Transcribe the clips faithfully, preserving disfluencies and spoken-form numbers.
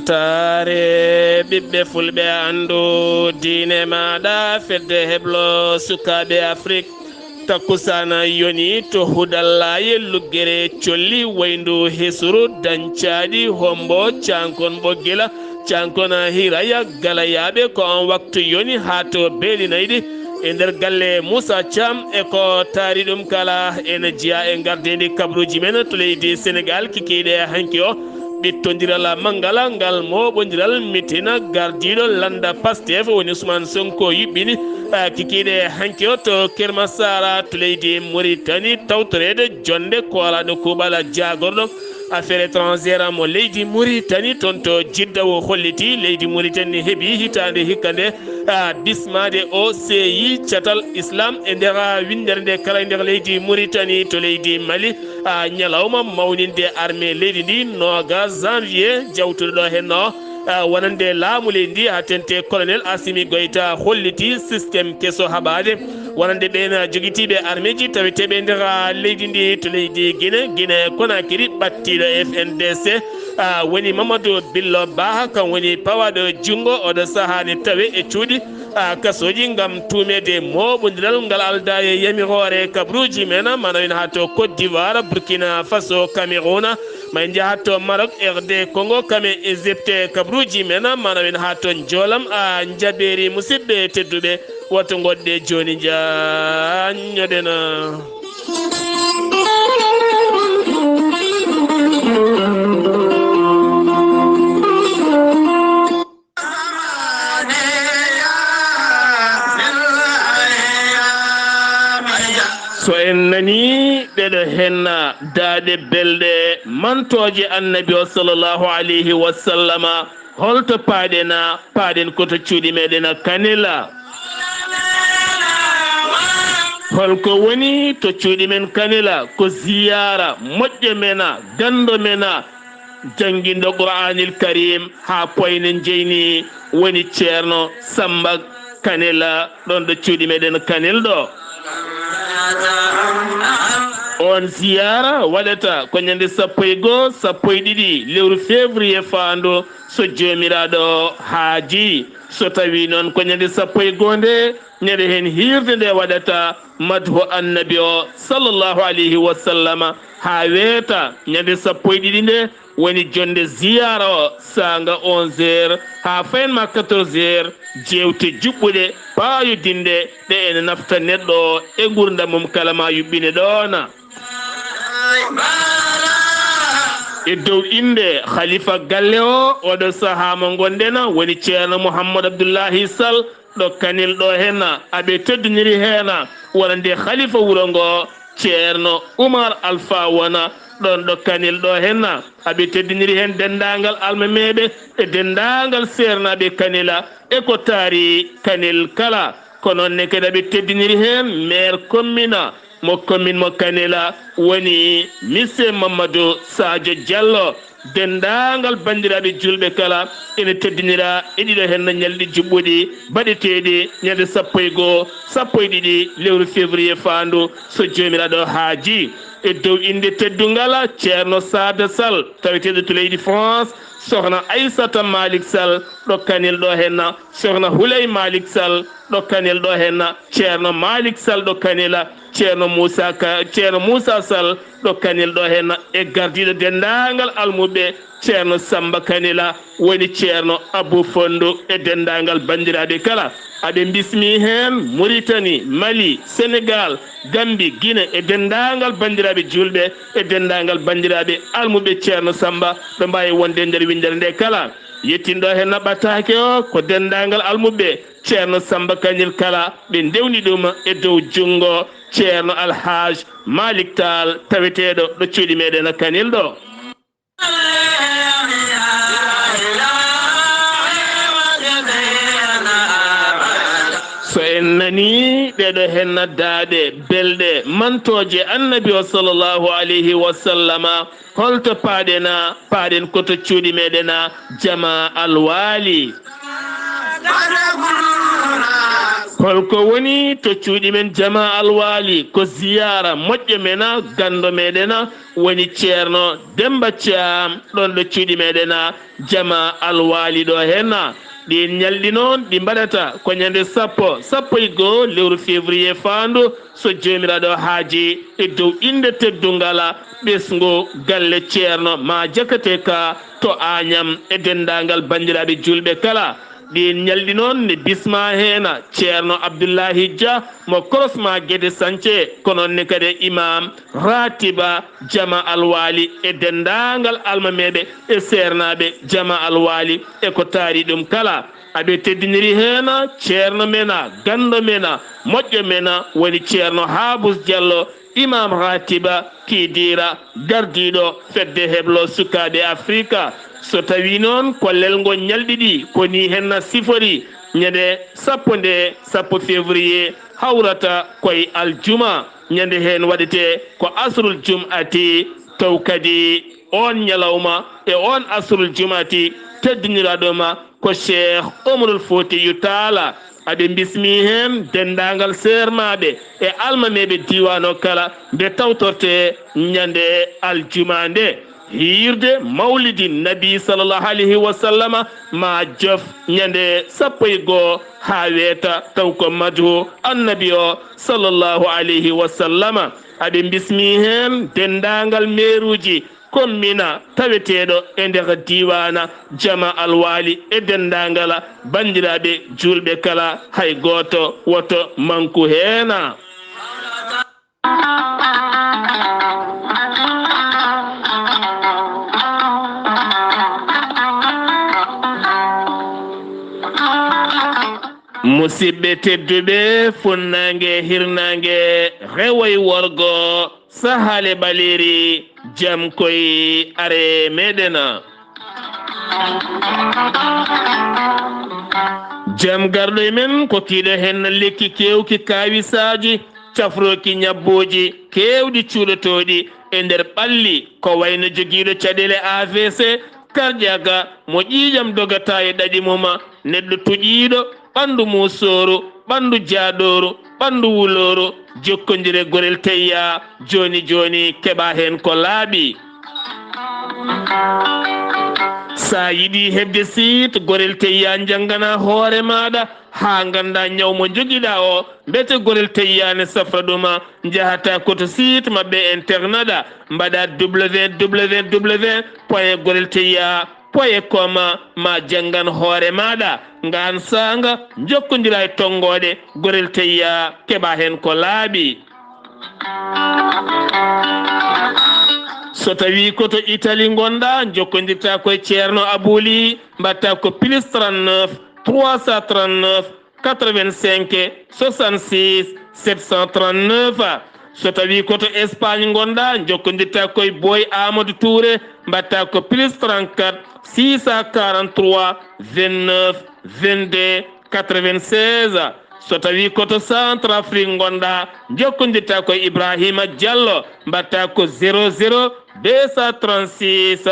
Taare ɓiɓɓe fulɓe, anndu diine maaɗa, fedde heblo sukaaɓe Afrik. Takkusaana yoni to Hudallaaye, Luggere, Colli, Wayndu, Hesuru, Dancaaɗi, Hombo, Cankon, Ɓoggila, Cankon, Hiraya, Galayaaɓe. Ko on waktu yoni haa to Beelinayɗi e nder galle Muusa Caam. E ko taari ɗum kala, ene jeyaa e gardeendi kabaruuji men to leydi Senegaal, kikiiɗe hanki o. Ɓittondiral manngal ngal, mooɓondiral mitina gardiiɗo lannda Pastef woni Ousmane Sonko yuɓɓini, ah, kikiiɗe hanki o to Keur Massar to leydi Mauritanie, tawtoreede jonnde koolaaɗo kuuɓal jaagorɗo affaires étrangères mo leydi Mauritanie toon to Jidda. O holliti leydi Mauritanie heɓi hitaande hikka nde, ah, bismaade O C I, catal Islam e nder winndere nde kala e nder leydi Mauritanie to leydi Mali. Ah, ñalawma mawninde armée leydi ndi, noogas janvier jawtuɗo ɗo henno, ah, wonande laamu leydi ndi, haa tente colonel Assimi Goïta holliti système keso haɓaade wonande ɓeen jogitiiɓe armeeji taweteeɓe e nder, ah, leydi ndi to leydi Guinée, Guinée Conakry. Ɓattiiɗo F N D C, ah, woni Mamadou Billo Baha, kam woni pawaaɗo junngo oɗo sahaa ne tawe e cuuɗi, ah, kasooji ngam tuumeede mooɓondiral ngal aldaa e yamiroore kabaruuji men, mana en haa to Côte d'Ivoire, Burkina Faso, Cameroun, ma en njaha to Maroc, R D Congo, kam e Égypte kabaruuji men, mana en haa to Njoolam. A njabeeri, musidɓe tedduɓe, woto ngoɗɗe jooni, njaññoɗen. So en nanii ɗeɗo henna daaɗe belɗe mantooje Annabi o, sallallahu alayhi wa sallama, holto paaɗen? Paaɗen ko to cuuɗi meɗen Kanela. Holko woni to cuuɗi men Kanela? Ko ziyaara moƴƴo men, ganndo men, jannginɗo Qur'aanil Kariim haa poyne njeyni, woni Ceerno Sammba Kanela, ɗoon ɗo cuuɗi meɗen Kanel ɗo. On ziyaara waɗata ko ñande sappo e goo, sappo e ɗiɗi lewru février faandu, so Joomiraaɗo haaji. So tawii noon ko ñande sappo e goo nde, ñande heen hiirde nde waɗata madhu Annabi o, sallallahu alayhi wa sallama, haa weeta ñande sappo e ɗiɗi nde, woni jonnde ziyaara o, saanga onze heures haa fayin ma quatorze heures, jeewte juɓɓuɗe paayodinɗe ɗe ene nafta neɗɗo e nguurndam mum kala ma yuɓɓine ɗoona. E dow innde khalifa galle o, oɗo sahaa mo ngonɗen, woni Ceerno Mouhammad Abdullahi Sall, ɗo Kanel ɗo henna, aɓe teddiniri heen wonande khalifa wuro ngo, Ceerno Umar Alfa Wona, ɗoon ɗo Kanel ɗo henna, aɓe teddiniri heen denndaangal almameeɓe e denndaangal seernaaɓe Kanela e ko taari Kanel kala. Ko noon ne kadi aɓe teddiniri heen maire commune mo commune mo Kanela, woni Monsieur Mamadou Sadio Diallo. Denndaangal banndiraaɓe juulɓe kala ene teddinira e ɗiɗo henna ñalɗi juɓɓuɗi baɗeteeɗi ñande sappo e goo, sappo e ɗiɗi lewru février faandu, so Joomiraaɗo haaji. E dow innde teddungal Ceerno Saada Sall, taweteeɗo to leydi France, Sokhna Aissata Malick Sall, ɗo Kanel ɗo henna, Sokhna Houleye Malick Sall, ɗo Kanel ɗo henna, Ceerno Malick Sall ɗo Kanela, Ceerno Moussa Ka, Ceerno Moussa Sall ɗo Kanel ɗo henna, e gardiiɗo denndaangal almuɓɓe, Ceerno Sammba Kanela, woni Ceerno Abou Fonndu, e denndaangal banndiraaɓe kala. Aɓe mbismii heen Mauritanie, Mali, Sénégal, Gambie, Guinée, e denndaangal banndiraaɓe juulɓe, e denndaangal banndiraaɓe almuɓɓe Ceerno Sammba, ɓe mbaawi wonde e nder winndere nde kala. Yettinɗo heen naɓɓataake o ko denndaangal almuɓɓe Ceerno Sammba Kanel kala, ɓe ndewni ɗum e dow junngo Ceerno Alhaaj Malick Tall, taweteeɗo ɗo cuuɗi meɗen Kanel ɗo. So en nanii ɗeɗo henna daaɗe belɗe mantooje Annabi o, sallallahu alayhi wa sallama, holto paaɗen? Paaɗen ko to cuuɗi meɗen Jama Alwaali. Holko woni to cuuɗi men Jama Alwaali? Ko ziyaara moƴƴo mena, ganndo meɗena, woni Ceerno Demba Caam, ɗon ɗo cuuɗi meɗena Jama Alwaali ɗo henna. Ɗin ñalɗi noon ɗi mbaɗata ko ñande sappo, sappo e goo lewru février faandu, so Joomiraaɗo haaji, e dow innde teddungal ɓesngu galle Ceerno Ma Jakate Ka to Añam e denndaangal banndiraaɓe juulɓe kala. Ɗin ñalɗi noon ne bismaa heen Ceerno Abdullahi Dia mo Korosma Gede Sance, ko noon ne kadi Imaam Ratiba Jama Alwaali e denndaangal almameeɓe e seernaaɓe Jama Alwaali e ko taari ɗum kala. Aɓe teddiniri heen Ceerno mena, ganndo mena, moƴƴo mena, woni Ceerno Haabus Jallo, Imaam Ratiba Kidira, gardiiɗo fedde heblo sukaaɓe Afrika. So tawii noon ko lelngo ñalɗi ɗi, ko nii henna sifori, ñande sappo nde, sappo février, hawrata koye aljuma. Ñande heen waɗetee ko asrul jum'ati, taw kadi oon ñalawma e oon asrul jum'ati teddiniraaɗo ma ko Cheikh Omarul Foutiyou Tall. Aɓe mbismii heen denndaangal seernaaɓe e almameeɓe diiwaan o kala nde tawtortee ñande aljuma nde. Hiirde mawlidi Nabi sallallahu alayhi wa sallama ma jof ñande sappo e goo haa weeta, taw ko madhu Annabi o sallallahu alayhi wa sallama. Aɓe mbismii heen denndaangal meeruuji commune taweteeɗo e nder diiwaan Jama Alwaali e denndaangal banndiraaɓe juulɓe kala, hay gooto woto manku heen. Musidɓe tedduɓe, funnaange, hirnaange, rewo e worgo, sahaale ɓaleeri, jam koy are meɗen. Jam garɗo e men ko kiiɗo heen lekki keewki kaawisaaji, cafrooki ñabbooji keewɗi cuuɗotooɗi e nder ɓalli, ko wayno jogiiɗo caɗeele A V C, karƴaaka, mo ƴiiƴam dogata e ɗaɗi mum, neɗɗo tuƴiiɗo, ɓanndu muusooru, ɓanndu jaaɗooru, ɓanndu wulooru, jokkondire Gorel Teyya, jooni jooni keɓa heen ko laaɓi. Sa yiɗi heɓde site Gorel Teyya, njanngana hoore maaɗa haa ngannda ñaw mo njogiɗa o, mbete Gorel Teyya ne safra ɗum. Njahata ko to site maɓɓe internet, mbaɗa W W W point gorel teyya point com, ma janngan hoore maaɗa. Ngaan saanga njokkondira e tonngooɗe Gorel Teyya, keɓa heen ko laaɓi. So tawii ko to Italie ngonɗa, njokkondirta koye Ceerno Abouli, mbaɗta ko plus trente-neuf trois cent trente-neuf quatre-vingt-cinq soixante-six sept cent trente-neuf. So tawii ko to Espagne ngonɗa, njokkondirta koye Boy Amadou Touré, mbaɗta ko plus trente-quatre six cent quarante-trois vingt-neuf vingt-deux quatre-vingt-seize. So tawii ko to Centrafrique ngonɗa, njokkondirta koye Ibrahima Diallo, mbaɗta ko zéro zéro deux cent trente-six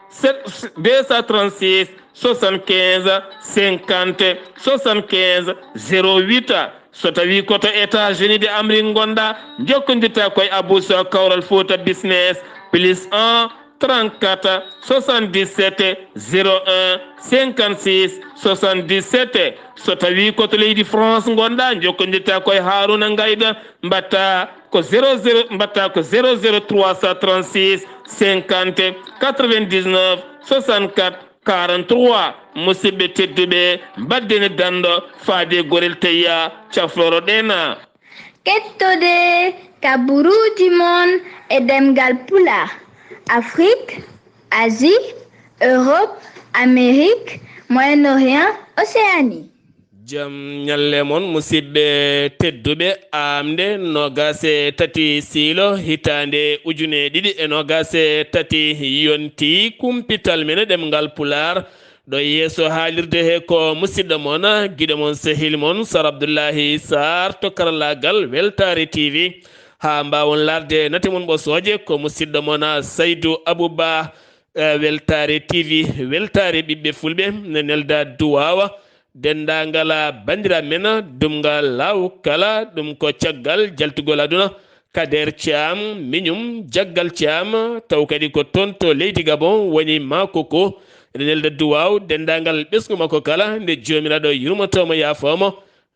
sept, deux cent trente-six soixante-quinze cinquante soixante-quinze zéro huit. So tawii ko to États-Unis de Amérique ngonɗa, njokkondirta koye Abou Sow Kawral Fouta Business, plus un trente-quatre soixante-dix-sept zéro un cinquante-six soixante-dix-sept. So tawii ko to leydi France ngonɗa, njokkondirta koye Haruna Ngayda, mbaɗta ko zéro zéro, mbaɗta ko zéro zéro trois cent trente-six cinquante quatre-vingt-dix-neuf soixante-quatre quarante-trois. Musidɓe tedduɓe, mbaɗden e danɗo faade Gorel Teyya, cafroro ɗen. Kettode kaburuuji mon e ɗemngal Pulaar, Afrique, Asie, Europe, Amérique, Moyen-Orient, Océanie. Jam ñalle mon, musidɓe tedduɓe. Aamnde noogaas e tati siilo, hitaande ujune ɗiɗi e noogaas e tati yonti, kumpital men e ɗemngal Pulaar. Ɗo yeeso haalirde he ko musidɗo mon, giɗo mon, sehil mon, Sar Abdullahi Sarr to karallaagal Weltaare T V. Haa mbaawon laarde nate mon ɓosooje, ko musidɗo mon Saydu Abuba, eh, Weltaare T V, weltaare ɓiɓɓe fulɓe, ne nelda duwaawa. denndaangal banndiraaɓe men, ɗum ngal laaw kala, ɗum ko caggal jaltugol aduna. Kader Thiam, miñum, Jaggal Thiam, taw kadi ko toon to leydi Gabon woni Makoko. Ene nelda duwaaw denndaangal ɓesngu makko kala, nde Joomiraaɗo yurmoto mo, yaafoo mo,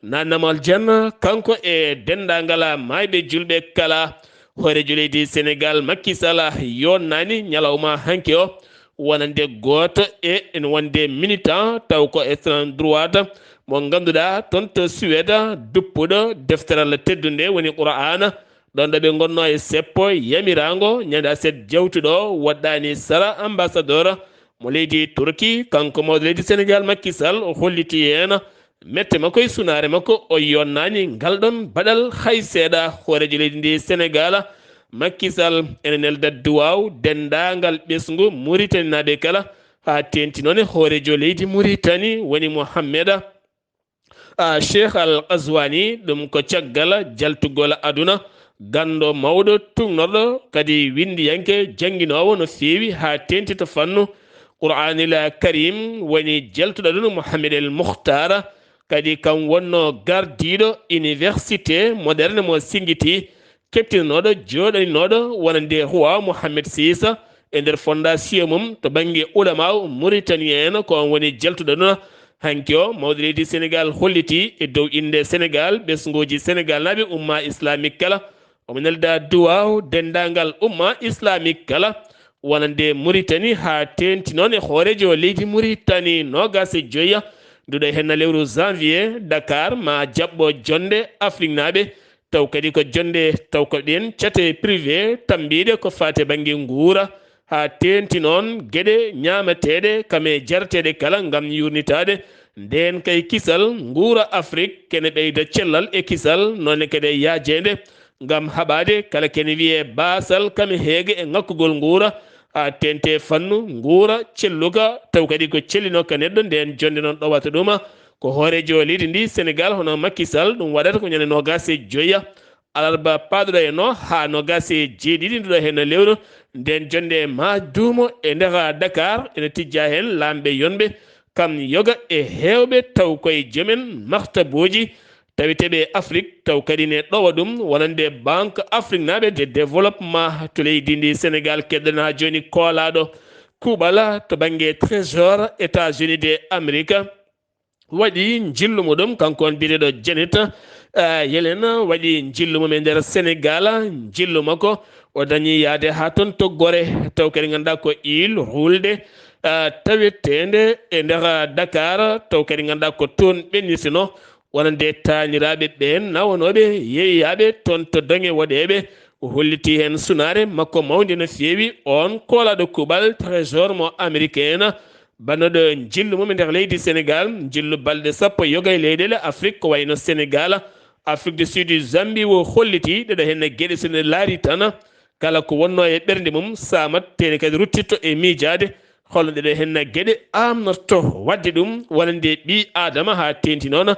naatna mo aljanna, kanko e denndaangal maayɓe julɓe kala. Hooreejo leydi Senegaal, Macky Sall, yonnaani ñalawma hanki o wonande gooto e ene wonde militant, taw ko extrême droite, mo ngannduɗaa toon to Suède, duppuɗo defteral teddunde woni Qur'aana. Ɗoon ɗo ɓe ngonnoo e seppo yamiraango ñande aset jawtuɗo, waɗɗaani sara, ambassadeur mo leydi Turki, kanko mawɗo leydi Senegaal, Macky Sall, o holliti heen mette makko e sunaare makko, o yonnaani ngal ɗoon baɗal hay seeɗa. Hooreejo leydi ndi Senegaal, Macky Sall, ene nelda duwaaw denndaangal ɓesngu Muritaninaaɓe kala, haa teeŋti noon e hooreejo leydi Muritani woni Mohamed, a, Cheikh Al Ghazouani. Ɗum ko caggal jaltugol aduna ganndo mawɗo tuugnorɗo, kadi winndiyanke, jannginoowo no feewi haa teeŋti to fannu Qur'aanil Karim, woni jaltuɗo aduna Mohamed El Mukhtar. Kadi kam wonnoo gardiiɗo université moderne mo Singiti, keptinooɗo, jooɗaninooɗo wonande Roi Mohamed six e nder fondation mum to bannge ulamaaw Mauritanie en, ko oon woni jaltuɗo aduna. Hanki o, mawɗo leydi Senegaal holliti e dow innde Senegaal, ɓesnguuji Senegaalnaaɓe, umma islamique kala, omo nelda duwaaw denndaangal umma islamique kala, wonande Muritani, haa teeŋti noon e hooreejo leydi Muritani, noogaas e joya nduɗo heen lewru janvier, Dakar ma jaɓɓo jonnde Afriknaaɓe, taw kadi ko jonnde, taw ko ɗeen cate privé tammbiiɗe ko faati e bannge nguura, haa teeŋti noon geɗe ñaamateeɗe kam e jarateeɗe kala ngam yuurnitaade ndeen kay kisal nguura Afrik, kene ɓeyda cellal e kisal, noone kadi e yaajeende ngam haɓaade kala kene wiyee baasal kam e heege e ŋakkugol nguura, haa teeŋti e fannu nguura celluka, taw kadi ko cellinooka neɗɗo, ndeen jonnde noon ɗowata ɗum. Ko hooreejo leydi ndi Senegaal, hono Macky Sall, ɗum waɗata ko ñande noogaas e joya alarba paaɗuɗo en o haa noogaas e jeeɗiɗi nduɗo heen lewru. Ndeen jonnde ma duumo e nder Dakar, ene tijja heen laamɓe yonɓe, kam yoga e heewɓe, taw koye joomen maktabuuji taweteeɓe Afrik, taw kadi ne ɗowa ɗum wonande Banque Afriknaaɓe de Développement to leydi ndi Senegaal. Keɗɗen haa jooni koolaaɗo kuuɓal to bannge Trésor États-Unis de Amérique waɗi njillu muɗum, kanko on biyeteeɗo Janet, eh, Yellen waɗi njillu mum e nder Senegaal. Njillu makko, o dañi yahde haa toon to Gore, taw kadi ngannduɗaa ko île hulde, eh, taweteende e nder Dakar, taw kadi ngannduɗaa ko toon ɓennitinoo wonande taaniraaɓe ɓeen nawanooɓe yeeyaaɓe toon to doŋe woɗeeɓe. O holliti heen sunaare makko mawnde no feewi, oon koolaaɗo kuuɓal Trésor mo Amérique en, bannooɗo njillu mum e nder leydi Senegaal, njillu balɗe sappo e yoga e leyɗeele Afrik, ko wayno Senegaal, Afrique du Sud, Zambie, o holliti ɗeɗo heen geɗe, so en laarii tan, kala ko wonnoo e ɓernde mum saamat, tee ne kadi ruttitto e miijaade hol no ɗeɗo heen geɗe aamnorto waɗde ɗum wonande ɓii Aadama, haa teeŋti noon,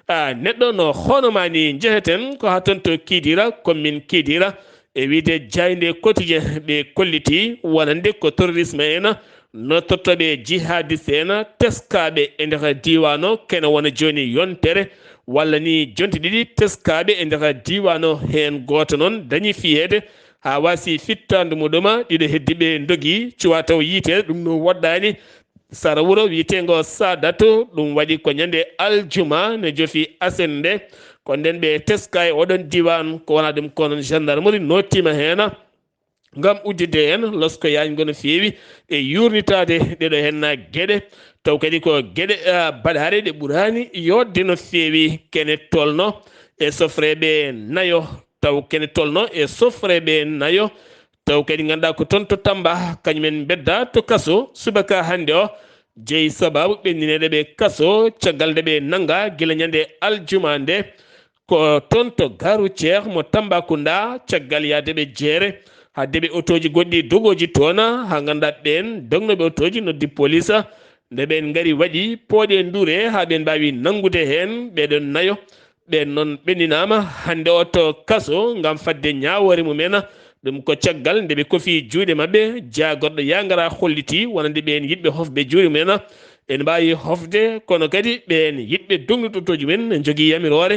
a, neɗɗo no hono maa ni njeheten ko haa toon to Kidira, commune Kidira, e wiyde Jaaynde Quotidien, ɓe kolliti wonande ko terrorisme en, nodtortooɓe jihadiste en, teskaaɓe e nder diiwaan o, kene wona jooni yontere walla ni jonte ɗiɗi teskaaɓe e nder diiwaan o, heen gooto noon dañi fiyeede haa waasi fittaandu muɗum, ɗiɗo heddiiɓe ndogii, cuwaa taw yiiteede, ɗum no woɗɗaani. Sara wuro wiyeteengo Sadat, ɗum waɗi ko ñande aljuma, ne jofi aset nde. Ko ndeen ɓe teska e oɗon diiwaan, ko wonaa ɗum kono gendarmerie nootiima heen ngam udditde heen losko yaañngo no feewi e yuurnitaade ɗeɗo heen geɗe. Taw kadi ko geɗe, ah, baɗaaɗe ɗe ɓuraani yooɗde no feewi, kene tolno e sofreeɓe nayo. Taw kene tolno e sofreeɓe nayo. Taw kadi ngannduɗaa ko toon to Tamba, kañum en mbedda to kaso subaka hannde o. Jeyi sabaabu ɓennineede ɓe kaso caggal nde ɓe nannga gila ñande aljuma nde. Ko toon to gare routière mo Tambacounda, caggal yahde ɓe jeere, haa deeɓi otooji goɗɗi dogooji toon, haa ngannduɗaa ɓeen dognooɓe otooji noddi police. Nde ɓeen ngari waɗi pooɗe ndure haa ɓeen mbaawi nanngude heen ɓeeɗoon nayo. Ɓeen noon ɓenninaama hannde o to kaso ngam fadde ñaawoore mumen. Ɗum ko caggal nde ɓe kofi juuɗe maɓɓe, jaagorɗo yaangara holliti wonande ɓeen yiɗɓe hofde juuɗe mumen, En mbaawi hofde, kono kadi ɓeen yiɗɓe dognude otooji mumen ne njogii yamiroore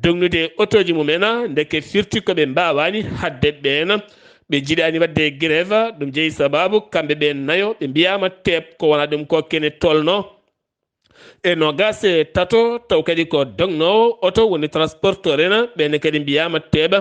dognude otooji mumen, ndeke firti ko ɓe mbaawaani haɗde ɓeen. Ɓe njiɗaani waɗde grève, ɗum jeyi sabaabu kamɓe ɓeen nayo ɓe mbiyaama teep, ko wonaa ɗum ko kene tolno e noogaas e tato, taw kadi ko dognoowo oto woni transporteur en, ɓeen kadi mbiyaama teeɓa.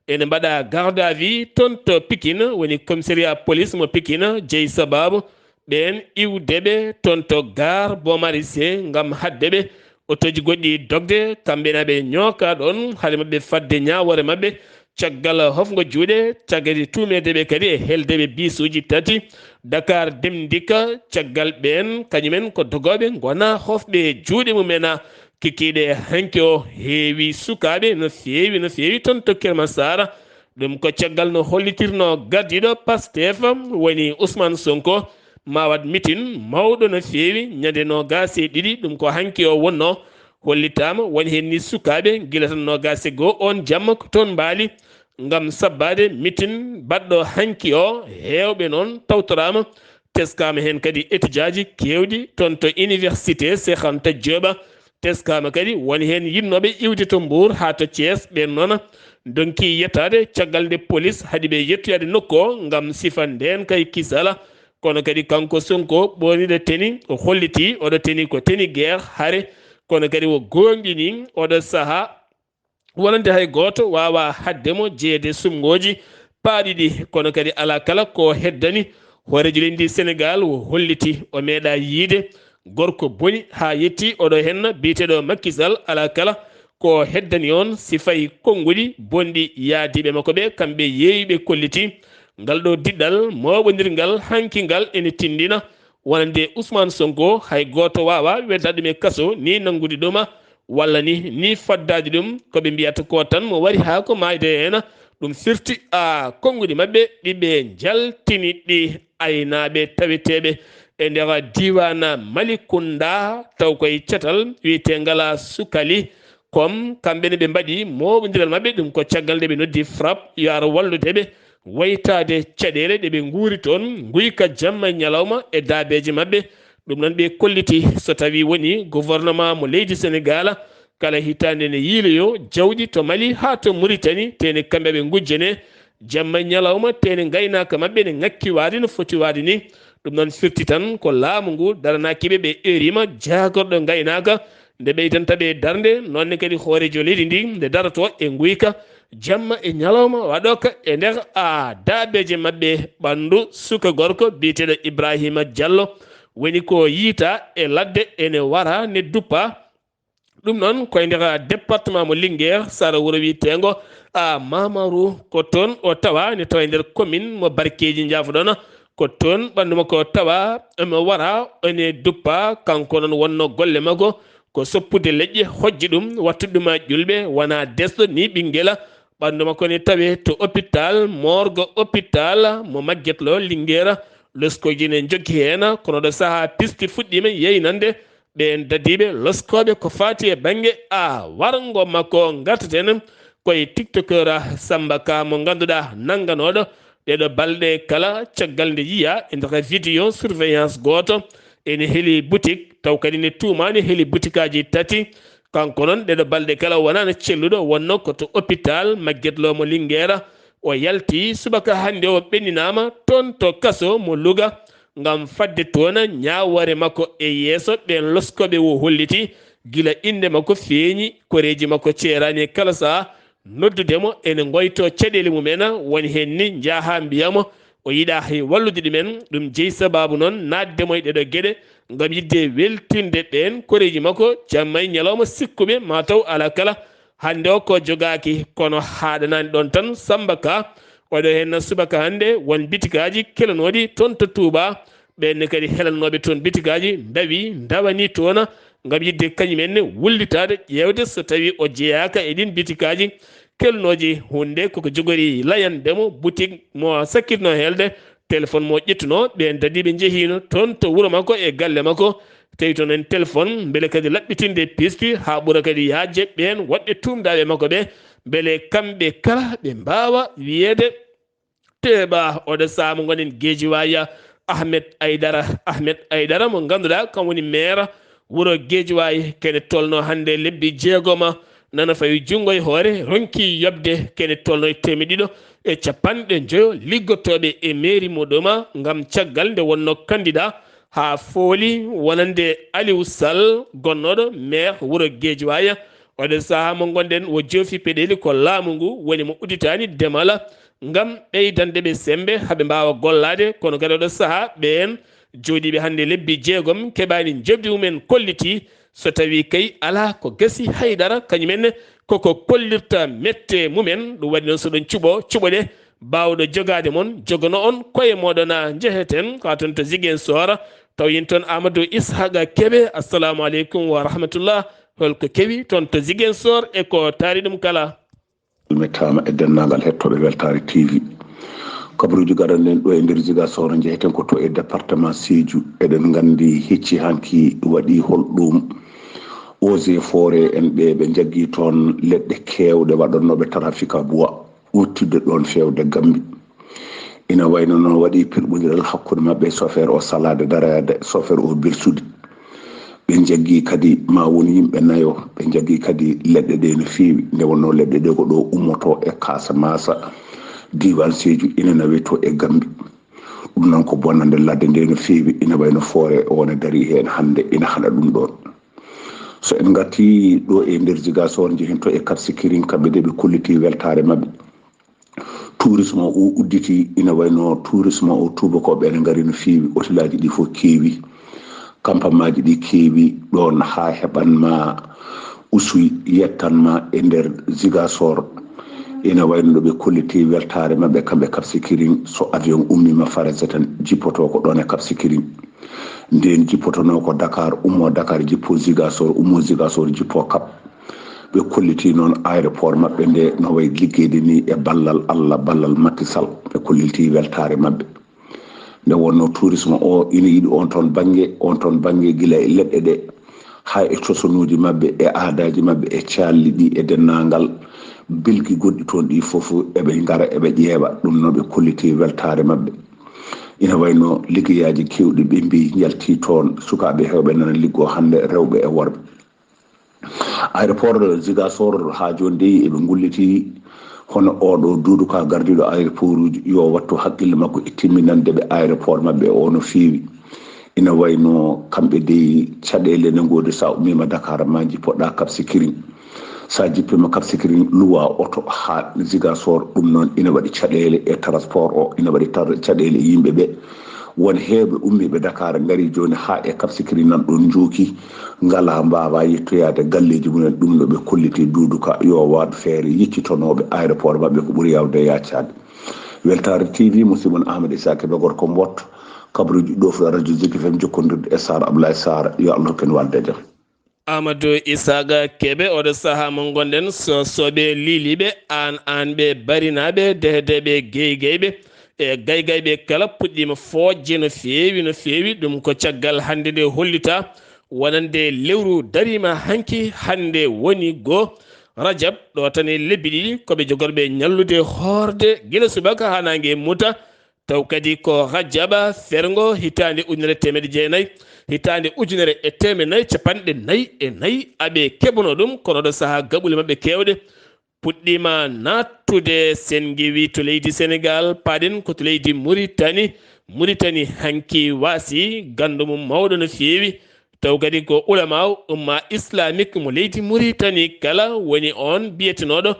Ene mbaɗa garde à vue toon to Pikine, woni commissariat police mo Pikine, jeyi sabaabu ɓeen iwde ɓe toon to gare Boo Maris ngam haɗde ɓe otooji goɗɗi dogde, kamɓe na ɓe ñooka ɗoon, hade maɓɓe fadde ñaawoore maɓɓe. Caggal hofngo juuɗe, caggal tuumeede ɓe kadi e helde ɓe bisuuji tati, Dakar Dem Dikk, caggal ɓeen, kañumen ko dogooɓe, ngonaa hofɓe juuɗe mumen. Kikiiɗe hanki o heewi sukaaɓe no feewi, no feewi toon to Kër Massar. Ɗum ko caggal no hollitirnoo gardiiɗo Pastef, woni Ousmane Sonko, ma waɗ mitin mawɗo no feewi ñande noogaas e ɗiɗi, ɗum ko hanki o wonnoo. Hollitaama woni heen ni sukaaɓe gila tan noogaas e goo oon jamma ko toon mbaali ngam sabbaade mitin baɗɗo hanki o. Heewɓe noon tawtoraama, teskaama heen kadi étudiaji keewɗi toon to université Cheikh Anta Diop. Teskaama kadi woni heen yiɗnooɓe iwde to Mbour haa to Thiès, ɓeen noon ndonki yettaade caggal nde police haɗi ɓe yettoyaade nokku o ngam sifa ndeen kay kisala. Kono kadi kanko Sonko ɓooniɗo teni, o holliti oɗo teni ko teni guerre, hare, kono kadi o goonɗini oɗo sahaa wonande hay gooto waawaa haɗde mo jeyeede sumngooji paaɗi ɗi. Kono kadi alaa kala ko heddani hooreejo leydi Senegaal, o holliti o meeɗaa yiyde gorko boni haa yetti oɗo henna biyeteeɗo Macky Sall. Alaa kala ko heddani oon, si fayi konnguɗi bonɗi yaadiiɓe makko ɓe, kamɓe yeeyɓe kolliti. Ngal ɗo diɗɗal mooɓondirngal hanki ngal ene tinndina wonande Ousmane Sonko, hay gooto waawaa weddaade ɗum e kaso, ni nanngude ɗum, walla ni, ni faddaade ɗum. Ko ɓe mbiyata ko tan mo wari haa ko maayde heen. Ɗum firti a konnguɗi maɓɓe ɗi ɓe njaltini ɗi aynaaɓe taweteeɓe e nder diiwaan Malicounda, taw koye catal wiyetee ngal Sukali. Kom kamɓe ne ɓe mbaɗi mooɓondiral maɓɓe, ɗum ko caggal nde ɓe noddi FRAPP yo ar wallude ɓe waytaade caɗeele ɗe ɓe nguuri toon, nguyka jamma e ñalawma e daabeeje maɓɓe. Ɗum noon ɓe kolliti so tawii woni gouvernement mo leydi Senegaal, kala hitaande ne yiiloyo jawdi to Mali haa to Muritani, tene kamɓe ɓe ngujjane jamma e ñalawma, tene ngaynaaka maɓɓe ne ŋakki waade no foti waade ni. Ɗum noon firti tan ko laamu ngu daranaaki ɓe, ɓe eeriima jaagorɗo ngaynaaka, nde ɓeydanta ɓe darnde, noon ne kadi hooreejo leydi ndi nde daroto e nguyka jamma e ñalawma, waɗooka e nder a daabeeje maɓɓe ɓanndu suka gorko biyeteeɗo Ibrahima Diallo, woni ko yiyta e ladde ene wara ne duppa. Ɗum noon koye nder département mo Linguère, sara wuro wiyeteengo a Mamaru, ko toon o tawa ne tawa e nder commune mo Barkeeji, njaafoɗon, ko toon ɓanndu makko tawa omo wara, ene duppa. Kanko noon wonno golle makko ko soppude leƴƴe, hojji ɗum, wattude ɗum e ƴulɓe, wona desɗo ni ɓinngela. Ɓanndu makko ne tawe to hôpital, morgue hôpital mo Maguette Lo Linguère. Loskooji ne njokki heen, kono ɗo sahaa pisti fuɗɗiima yeynande ɓeen dadiiɓe loskooɓe ko faati e bannge a warngo makko. Ngartaten koye tiktokeur Samba Ka mo ngannduɗaa nannganooɗo ɗeɗo balɗe kala caggal nde yiya e nder vidéo surveillance gooto ene heli boutique, taw kadi ne tuumaani heli boutikaaji tati. Kanko noon ɗeɗo balɗe kala wonaano celluɗo, wonno ko to hôpital Maguette Lo mo Linguère. O yalti subaka hannde o ɓenninaama toon to kaso mo Louga ngam fadde toon ñaawoore makko e yeeso ɓeen loskooɓe o holliti gila innde makko feeñi, koreeji makko ceeraani e kala sahaa. Noddude mo ene ngoyto caɗeele mumen, woni heen ni njaha mbiya mo o yiɗaa hay wallude ɗumen. Ɗum jeyi sabaabu noon naatde mo e ɗeɗo geɗe ngam yiɗde weltinde ɓeen koreeji makko jamma e ñalawma sikkuɓe ma taw alaa kala hannde o ko jogaaki, kono haaɗanaani ɗoon tan. Samba Ka oɗo heen subaka hannde won bitikaaji kelanooɗi toon to Touba. Ɓeen ne kadi helannooɓe toon bitikaaji ndawi, ndawani toon ngam yiɗde kañum en ne wullitaade, ƴeewde so tawii o jeyaaka e ɗiin bitikaaji kelnooji huunde koko jogori layande mo boutique mo sakkitnoo helde, téléphone mo ƴettunoo. Ɓeen dadiiɓe njehiino toon to wuro makko e galle makko, tawi toon en téléphone, mbele kadi laɓɓitinde piisti haa ɓura kadi yaajde ɓeen woɗɓe tuumdaaɓe makko ɓe, mbele kamɓe kala ɓe mbaawa wiyeede teeɓa oɗo saama ngonen Geejiwaaya. Ahmed Aidara. Ahmed Aidara mo ngannduɗaa kam woni maire wuro Guédiawaye, kene tolno hannde lebbi jeegoma, nana fawi junngo e hoore, ronki yoɓde kene tolno e teemedde ɗiɗo e capanɗe njoyo liggotooɓe e mairie mo Doma ngam caggal nde wonno candidat haa fooli wonande Aliou Sall, gonnooɗo maire wuro Guédiawaye. Oɗo sahaa mo ngonɗen, wo joofi peɗeeli ko laamu ngu woni mo udditaani demala ngam ɓeydande ɓe semmbe haa ɓe mbaawa gollaade. Kono kadi oɗo sahaa ɓeen jooɗiiɓe hannde lebbi jeegom keɓaani njoɓdi mumen kolliti, so tawii kay alaa ko gasi haydara, kañum en koko kollirta mette mumen. Ɗum waɗi noon, so ɗon cuɓo cuɓoɗe, baawɗo jogaade mon, jogono on koye mooɗon, a njeheten haa toon to Ziguinchor, taw yen toon Amadou Ishaqa Kebe. Assalamu aleykum wa rahmatullah. Holko kewi toon to Ziguinchor e ko taari ɗum kala? Calmitaama e denndaangal hettooɓe Weltaare T V. Kabaruuji gaɗanɗen ɗo e nder Ziguinchor, njeheten ko to e département Sédhiou. Eɗen nganndi hecci hanki waɗi holɗum. Eaux et Forêts en ɓe, ɓe njaggi toon leɗɗe keewɗe waɗannooɓe trafic à bois, udditde ɗoon feewde Gambie. Ina wayno noon waɗi pirɓondiral hakkunde maɓɓe, chauffeur o salaade daraade, chauffeur o bersude. Ɓe njaggi kadi ma won yimɓe nayo, ɓe njaggi kadi leɗɗe ɗe no feewi, nde wonnoo leɗɗe ɗe ko ɗo ummotoo e Casamance, diiwaan Sédhiou, ina nawetoo e Gambie. Ɗum noon ko bonnande ladde nde no feewi, ina wayno Forêt o ne darii heen hannde, ina haɗa ɗum ɗoon. So en ngartii ɗo e nder Ziguinchor, njehen to e Cap Skirring, kamɓe de ɓe kolliti weltaare maɓɓe. Tourisme o udditi, ina wayno tourisme o, tuubakooɓe ene ngari no feewi, otelaaji ɗi fof keewi, kampammaaji ɗi keewi ɗoon haa heɓan ma Oussouye, yettan ma e nder Ziguinchor. Ina wayno ɗo ɓe kolliti weltaare maɓɓe kamɓe Cap Skirring, so avion ummiima Farayse tan jippoto ko ɗoon e Cap Skirring. Ndeen jippotonoo ko Dakar, ummo Dakar jippo Ziguinchor, ummo Ziguinchor jippo Cap. Ɓe kolliti noon aéroport maɓɓe nde no wayi liggeyde ni e ballal Allah, ballal Macky Sall. Ɓe kolliti weltaare maɓɓe. Nde wonnoo tourisme o ina yiɗi on toon bannge, on toon bannge gila e leɗɗe ɗe, haa e cosanuuji maɓɓe, e aadaaji maɓɓe, e caalli ɗi, e denndaangal belki gonɗi toon ɗi fof, eɓe ngara, eɓe ƴeewa. Ɗum noon ɓe kolliti weltaare maɓɓe. Ina wayno liggeyaaji keewɗi ɓe mbiyi njalti toon, sukaaɓe heewɓe nana liggoo hannde, rewɓe e worɓe. Aéroport Ziguinchor haa jooni dey eɓe ngulliti hono oɗo duuduka gardiiɗo aéroport uji yo wattu haqqille makko e timminande ɓe aéroport maɓɓe o no feewi. Ina wayno kamɓe dey caɗeele ne ngoodi, so a ummiima Dakar ma jippoɗa Cap Skirring. So a jippiima Cap Skirring, luwa oto haa Ziguinchor, ɗum noon ina waɗi caɗeele e transport o, ina waɗi tar-, caɗeele e yimɓe ɓe. Won heewɓe ummiiɓe Dakar ngari jooni haa e Cap Skirring nan ɗoon njooki, ngalaa mbaawaa yettoyaade galleeji mumen. Ɗum no ɓe kolliti duuduka yo waɗ feere yeccitanooɓe aéroport maɓɓe ko ɓuri yaawde yaacaade. Weltaare T V, musidɗo mon Amadou Issa Kébé, gorko Mboot, kabaruuji ɗo fo Radio Zik F M jokkondirde e Sara Ablaye Sara. Yo Allah hokku en walde e jam. Amadou Isaaga Kebe, oɗo sahaa mo ngonɗen, so soɓe liiliiɓe, aan, aan ɓe barinaaɓe, dehedeeɓe, geygeyɓe, e gaygayɓe kala puɗɗiima foojde no feewi, no feewi. Ɗum ko caggal hannde nde hollita wonande lewru dariima hanki, hannde woni goo Rajab, ɗo tan e lebbi ɗiɗi, ko ɓe jogorɓe ñallude hoorde gila subaka haa naange muta. Taw kadi ko Rajaba ferngo hitaande ujunere teemedde jeenayi, hitaande ujunere e teemedde nayi capanɗe nayi e nayi aɓe keɓuno ɗum, kono ɗo sahaa gaɓule maɓɓe keewɗe puɗɗiima naattude. Sen ngewi to leydi Senegaal, paaɗen ko to leydi Muritani. Muritani hanki waasi ganndo mum mawɗo no feewi. Taw kadi ko ulamaaw umma islamique mo leydi Muritani kala woni on biyetenooɗo,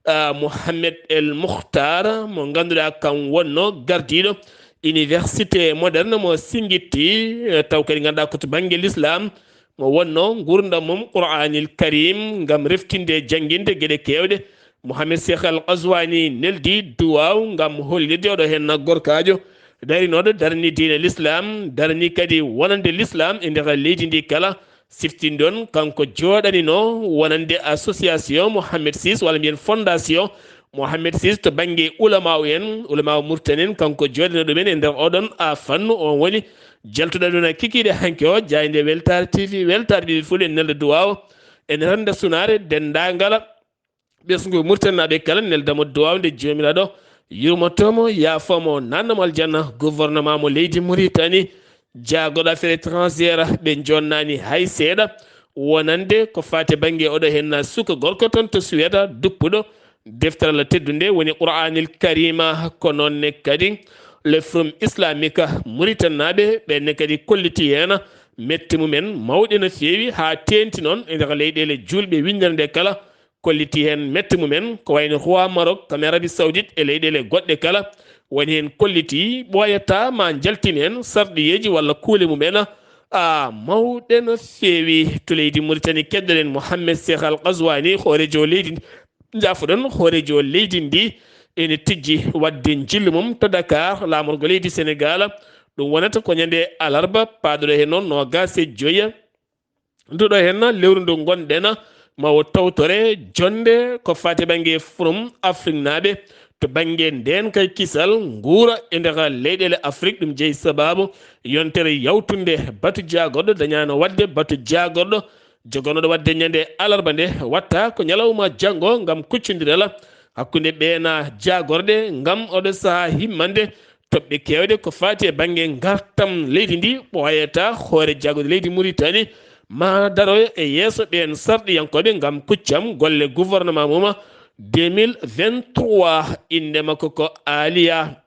ah, Mohamed El Mukhtar, mo ngannduɗaa kam wonno gardiiɗo université moderne mo Singitti, eh, taw kadi ngannduɗaa ko to bannge l'islam mo wonno, ngurdam mum Qur'anil Karim ngam reftinde jannginde geɗe keewɗe. Mohamed Cheikh Al Qazwani neldi duwaaw ngam hollirde oɗo heen gorkaajo darinooɗo darani diine l'islam, darani kadi wonande l'islam e nder leydi ndi kala. Siftinɗon, kanko jooɗanino wonande association Mohamed sis, walla mbiyen fondation Mohamed sis to bannge ulamaaw en, ulamaaw Murtani en, kanko jooɗanino ɗumen e nder oɗon a fannu. On woni jaltuɗo ɗum e kikiiɗe hanki o, jaaynde Weltaare T V, Weltaare Ɓiɓɓe Fulɓe, nelda duwaaw en renda sunaare denndaangal ɓesngu Muritaninaaɓe kala, neldamo duwaaw nde Joomiraaɗo yurmoto mo, yaafo mo, nanna mo aljanna. Gouvernement mo leydi Mauritanie, jaagorɗo affaire étrangère, ɓe jonnani hay seeɗa. Wonande ko faati bannge oɗo henna suka gorko toon to Suède, duppuɗo deftere Allah teddunde woni Qur'anil Karima, ko noon ne kadi le Forum Islamique Mauritanie naaɓe, ɓenne kadi kolliti heen mette mumen mawɗe no feewi, haa teenti noon e nder leyɗeele juulɓe winndere nde kala, kolliti heen mette mumen, ko wayno roi Maroc, kam Arabie Saoudite e leyɗeele goɗɗe kala, woni heen kolliti ɓooyataa ma njaltin heen sarɗiyeeji walla kuule mumen, a mawɗe no feewi. To leydi Mauritanie, keddoɗen Mohamed Cheikh Al Ghazouani, hooreejo leydi ndi, njaafoɗon, hooreejo leydi ndi ene tijji waɗde njillu mum to Dakar, laamorgo leydi Sénégal. Ɗum wonata ko ñande alarba, paadoɗo heen noon noogaas e joya. Nduɗo heen lewru ndu ngonɗen, ma o tawtore jonnde ko faati bannge Forum Afriknaaɓe to bannge ndeenka e kisal nguura e nder leyɗeele Afrik. Ɗum jeyi sabaabu yontere yawtunde batu jaagorɗo dañaano waɗde, batu jaagorɗo jogonooɗo waɗde ñande alarba nde, watta ko ñalawma janngo ngam kuccondiral hakkunde ɓeena jaagorɗe ngam oɗo sahaa himmande toɓɓe keewɗe ko faati e bannge ngartam leydi ndi. Ɓooyata hoore jaagorɗe leydi Mauritanie ma daroyo e yeeso ɓeen sarɗiyankooɓe ngam kuccam golle gouvernement mum deux mille vingt-trois. Innde makko ko Aliya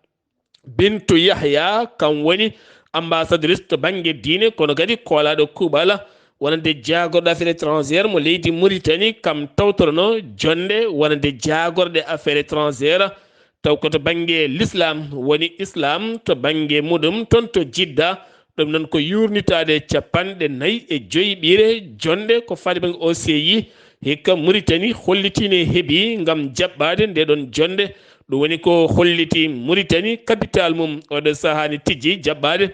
Bintu Yahya, kam woni ambassadrice to bannge diine, kono kadi koolaaɗo kuuɓal wonande jaagorɗo affaire étrangère mo leydi Mauritanie, kam tawtorno jonnde wonande jaagorɗe affaire étrangère, taw ko to bannge l'islam woni islam to bannge muɗum toon to Jidda. Ɗum noon ko yuurnitaade capanɗe nayi e joyi ɓiire jonnde ko faati bannge O C I. Hikka Mauritanie hollitiino heɓi ngam jaɓɓaade nde ɗoon jonnde. Ɗum woni ko holliti Mauritanie, capital mum, oɗo sahaa ne tijji jaɓɓaade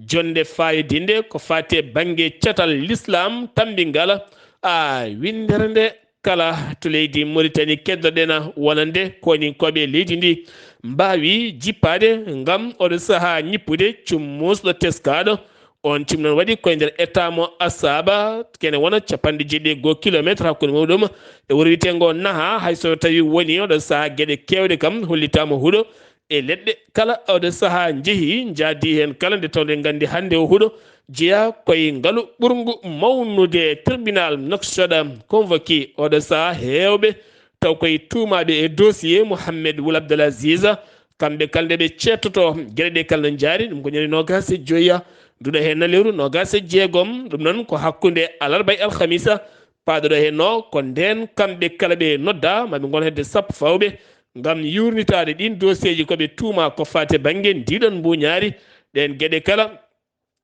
jonnde faayodinde ko faati e bannge catal l'islam tammbingal, a winndere nde kala to leydi Mauritanie keddoɗen wonande koninkooɓe leydi ndi mbaawi jippaade ngam oɗo sahaa ñippude cummusɗo teskaaɗo. On cumnon waɗi koye nder état mo Asaba, kene wona capanɗe jeeɗiɗi e goo kilometre hakkunde muɗum e wuro wiyeteengo Naha, hay so tawi woni oɗo sahaa geɗe keewɗe kam hollitaama huɗo e leɗɗe kala oɗo sahaa njehi, njaadi heen kala nde tawde nganndi hannde o huɗo jeyaa koye ngalu ɓurngu mawnude. Tribunal Nouakchott convoqué oɗo sahaa heewɓe taw koye tuumaaɓe e dossier Mohamed Wul Abdel Aziz. Kamɓe kala nde ɓe ceettoto geɗe ɗe kala no njaari, ɗum ko ñande noogaas e joya nduɗo heen na lewru noogaas e jeegom. Ɗum noon ko hakkunde alarba e alhamisa paadoɗo heen o, ko ndeen kamɓe kala ɓe nodda, ma ɓe ngon hedde sappo fawɓe ngam yuurnitaade ɗiin dossier ji ko ɓe tuuma ko faati bannge ndiɗon mbuuñaari. Ɗeen geɗe kala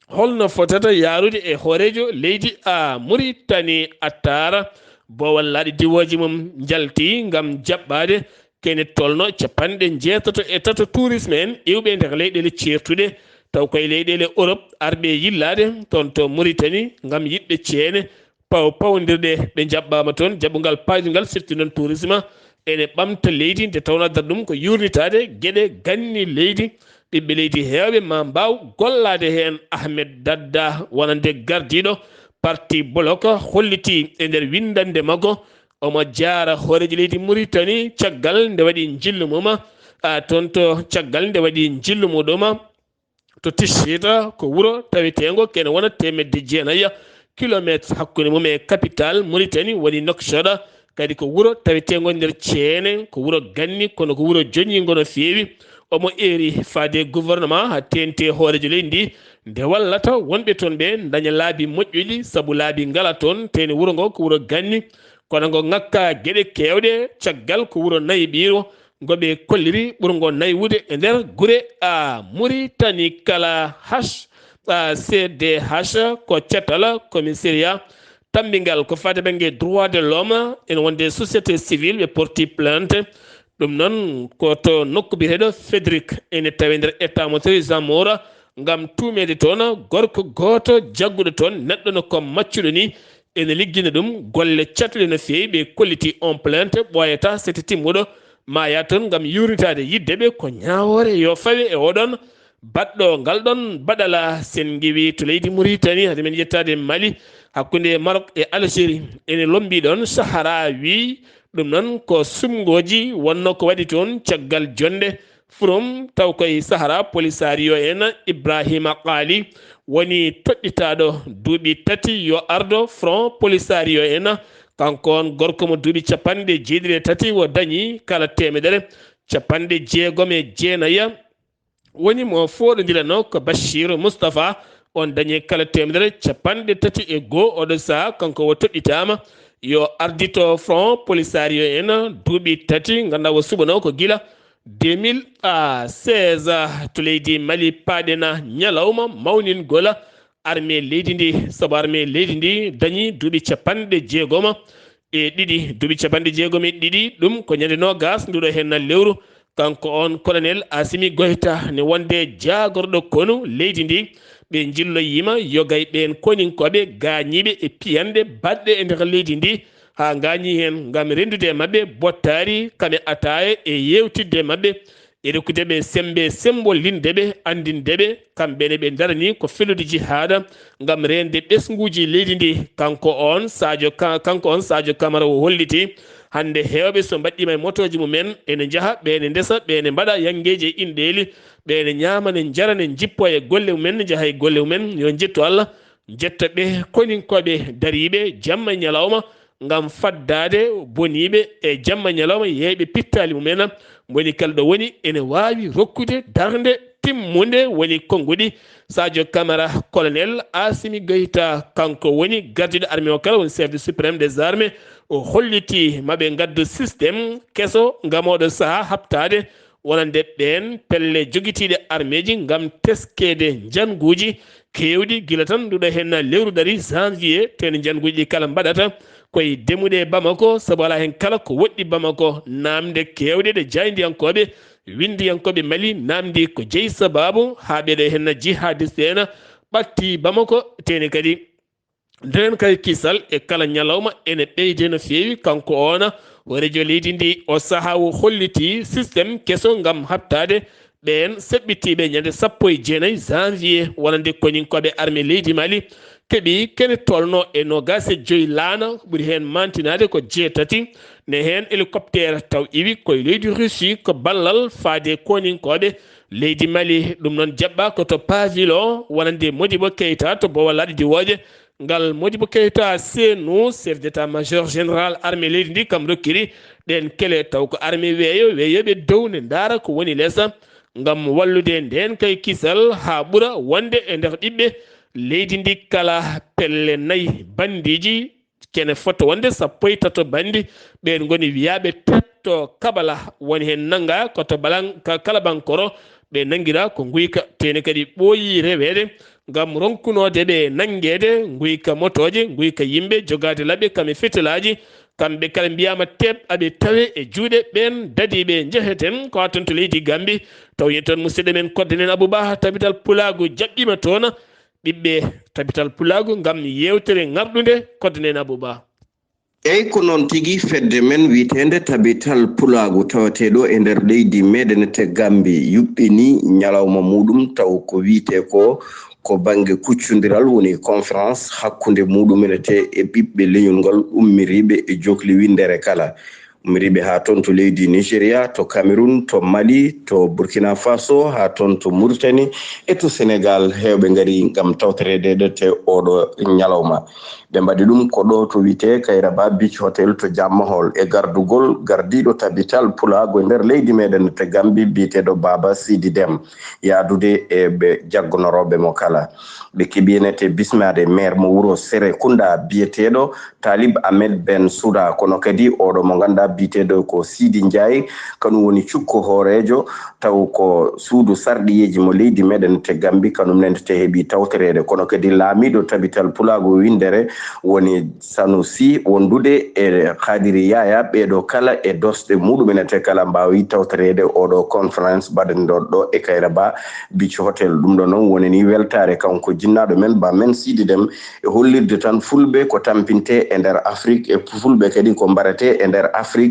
holno fotata yaarude e hooreejo leydi a Mauritanie Attara, boowal laaɗe diwooje mum njalti ngam jaɓɓaade kene tolno capanɗe njeetato e tato tourisme en iwɓe e nder leyɗeele ceertuɗe, taw koye leyɗeele Europe arɓe yillaade toon to Mauritanie ngam yiɗɓe ceene paw pawndirɗe. Ɓe jaɓɓaama toon jaɓɓungal paydungal, surtout noon tourisme ene ɓamta leydi, nde tawnoo dara ɗum ko yuurnitaade geɗe ganni leydi. Ɓiɓɓe leydi heewɓe ma mbaaw gollaade heen. Ahmed Dadda wonande gardiiɗo parti Bloc holliti e nder winndannde makko, omo jaara hooreejo leydi Mauritanie caggal nde waɗi njillu mum, a, toon to caggal nde waɗi njillu muɗum to Tichit, ko wuro taweteengo kene wona teemedde jeenayi kilometre hakkunde mum e capital Mauritanie woni Nouakchott, kadi ko wuro taweteengo nder ceene, ko wuro ganni, kono ko wuro joñiingo no feewi. Omo eeri faade gouvernement haa teeŋti hooreejo leydi ndi, nde wallata wonɓe toon ɓe ndaña laabi moƴƴuɗi, sabu laabi ngala toon, tawde wuro ngo ko wuro ganni, kono ngo ŋakka geɗe keewɗe, caggal ko wuro nayi ɓiiro, ngo ɓe kolliri ɓurngo naywude e nder gure a Mauritanie kala. H A C D H ko catal commissariat tammbingal ko faati bannge droit de l'homme, ene wonde société civile ɓe porti plainte. Ɗum noon ko to nokku biyeteeɗo Fedric, ene tawe nder état mo Trésor Mora, ngam tuumeede toon gorko gooto jagguɗo toon neɗɗo no ko maccuɗo ni. Ene liggina ɗum golle caɗtuɗe no feewi. Ɓe kolliti on plainte ɓooyata sete timmuɗo ma yaa toon ngam yuurnitaade yidde ɓe ko ñaawoore yo fawe e oɗon baɗɗo ngal ɗon baɗala. Sen ngiwi to leydi Mauritanie, hade men yettaade Mali, hakkunde Maroc e Algérie, ene lombi ɗon Sahara wi ɗum noon ko sumngooji wonno ko waɗi toon caggal jonnde From, taw koye Sahara Polisario en, Ibrahima Qaali woni toɗɗitaaɗo duuɓi tati yo ardo Front Polisario en. Kanko on gorko mo duuɓi capanɗe jeeɗiɗi e tati, o dañi kala teemedere capanɗe jeegom e jeenayi. Woni mo fooɗondirano ko Bachir Moustapha, on dañi kala teemedere capanɗe tati e goo. Oɗo saha kanko o toɗɗitaama yo ardito Front Polisario en duuɓi tati, ngannda o suɓano ko gila deux mille seize to leydi Mali. Paaɗen ñalawma mawningol armée leydi ndi, sabu armée leydi ndi dañi duuɓi capanɗe jeegoma e ɗiɗi, duuɓi capanɗe jeegom e ɗiɗi, ɗum ko ñande noogas nduɗo henna lewru. Kanko on colonel Assimi Goïta ne wonde jaagorɗo konu leydi ndi. Ɓe njilloyiima yogay ɓeen koninkooɓe gaañiiɓe e piyanɗe baɗɗe e nder leydi ndi, haa ngaañi heen ngam renndude e maɓɓe bottaari kame ataaya e yeewtidde e maɓɓe e rokkude ɓe semmbe, semmbolinde ɓe, anndinde ɓe, kamɓe ne ɓe ndaranii ko fellude jihaada ngam reende ɓesnguuji leydi ndi. Kanko on Sadio Ka-, kanko on Sadio Camara o holliti hannde heewɓe so mbaɗɗiima e motooji mumen, ene njaha, ɓe ene ndesa, ɓe ene mbaɗa yanngeeji e inɗeeli, ɓe ene ñaama, ne njara, ne njippo e golle mumen, ne njaha e golle mumen. Yo njettu Allah, njetta ɓe koninkooɓe dariiɓe jamma e ñalawma ngam faddaade boniiɓe e jamma e ñalawma, yeeyɓe pittaali mumen. Moni kala ɗo woni ene waawi rokkude darnde timmunde, woni konnguɗi Sadio Camara. Colonel Assimi Goïta, kanko woni gardiiɗo armée o kala, woni chef suprême des armées, o holliti maɓe ngaddu système keso ngam oɗo saha haɓtaade wonande ɓeen pelle jogitiiɗe armeeji ngam teskeede njannguuji keewɗi, gila tan nduɗo henna lewru dari janvier, teni njannguuji ɗi kala mbaɗata koye demuɗe e Bamako, sabu alaa heen kala ko woɗɗi Bamako. Naamnde keewɗe ɗe jaayndiyankooɓe, winndiyankooɓe Mali naamndi ko jeyi sabaabu haa ɓeeɗo henna jihadiste en ɓatti Bamako, teni kadi ndeen kay kisal e kala ñalawma ene ɓeyde no feewi. Kanko oona hooreejo leydi ndi, o saha o holliti système keso ngam haɓtaade ɓeen seɓɓitiiɓe ñande sappo e jeenayi janvier, wonande koninkooɓe armée leydi Mali keɓi kene tolno e noogas e joy laana, ɓuri heen mantinaade ko jeetati ne heen hélicoptère taw iwi koye leydi Russie ko ballal faade koninkooɓe leydi Mali. Ɗum noon jaɓɓa ko to Pavillon wonande Modibo Keita to Bowal Laaɗe Diwooje. Ngal Modibo Keita seenu, chef d'état-major général armée leydi ndi, kam rokkiri ɗeen kele, taw ko armée weeyo, weeyooɓe dow ne ndaara ko woni lesa ngam wallude ndeen kay kisal haa ɓura wonde e nder ɓiɓɓe leydi ndi kala pelle nayi bandiiji, kene fota wonde sappo e tato bandi. Ɓeen ngoni wiyaaɓe tetto kabala, woni heen nannga ko to Balan-, ka-, Kalabankoro, ɓe nanngira ko nguyka, teni kadi ɓooyi reweede ngam ronkunoode ɓe nanngeede nguyka motooje, nguyka yimɓe, jogaade laɓɓe kam e fetelaaji. Kamɓe kala mbiyaama teeɓ aɓe tawe e juuɗe ɓeen dadiiɓe njeheten ko haa toon to leydi Gambi. Taw yettoon musidɗo men kodde nen Abou Ba, tabital pulaagu jaɓɓiima toon. Ɓiɓɓe tabital pulaagu ngam yeewtere ŋarɗunde, kodde nen Abou Ba. Eyi, ko noon tigi, fedde men wiyeteende Tabital Pulaagu tawateeɗo e nder leydi meɗen te Gambi yuɓɓini ñalawma muɗum, taw ko wiyetee ko, ko bannge kuccondiral, woni conférence hakkunde muɗum ene te e ɓiɓɓe leñol ngal ummiriiɓe e jokli winndere kala. Ummiriiɓe haa toon to leydi Nigeria, to Cameroun, to Mali, to Burkina Faso, haa toon to Mauritanie e to Sénégal, heewɓe ngari ngam tawtoreede ɗo te oɗo ñalawma. Ɓe mbaɗi ɗum ko ɗo to wiyetee Kairaba Beach Hotel to Jammahol e gardugol gardiiɗo tabital pulaagu e nder leydi meɗen te Gambi biyeteeɗo Baba Sidi Dem, yaadude e ɓe jaggonorooɓe mo kala. Ɓe keɓi ene te bismaade maire mo wuro Serekunda biyeteeɗo Talib Ahmed Ben Souda, kono kadi oɗo mo ngannduɗaa biyeteeɗo ko Sidi Ndiaye, kanum woni cukko hooreejo, taw ko suudu sarɗiyeeji mo leydi meɗen te Gambi, kanum nende te heɓi tawtoreede. Kono kadi laamiiɗo tabital pulaagu winndere woni Sanusi wondude e Kadiri Yaya, ɓeeɗo kala e dosɗe muɗum ene te kala mbaawi tawtoreede oɗo conférence mbaɗanɗo ɗo e Kairaba Beach Hotel. Ɗum ɗo noon woni ni weltaare kanko jinnaaɗo men, ba men Sidi Dem, e hollirde tan fulɓe ko tampinte e nder Afrik, e fulɓe kadi ko mbarete e nder Afrik.